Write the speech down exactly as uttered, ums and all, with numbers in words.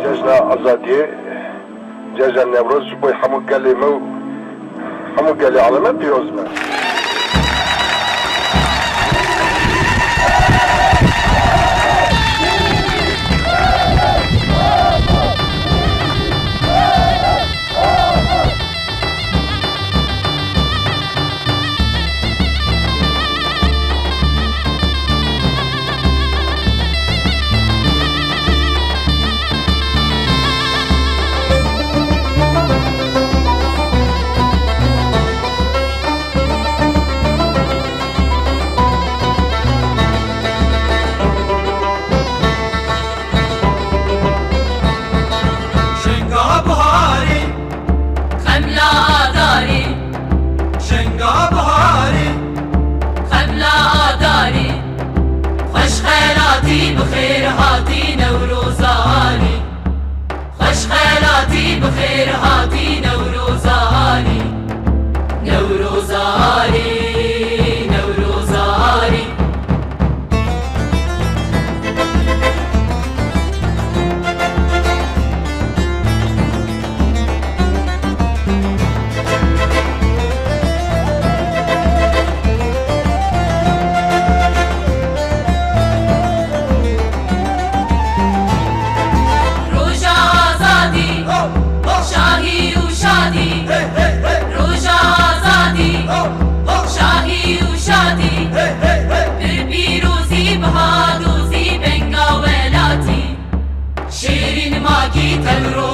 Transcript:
Cejna Azadiyê, Cejna Newroz ji bo hemû gelê me û hemû gelê aleme pîroz be. Şenga biharê, xemla adarê. Şenga biharê, xemla adarê. Xweş xelatî, bi xêr hatî Newroza alî. Xweş xelatî, bi xêr hatî Newroza alî. Newroza alî, Newroza alî. Roja azadî, şahî û şadî. Roja azadî, şahî û şadî. Bi pîrozî, bi hadozî, benga welatî. Şêrîn makî tevro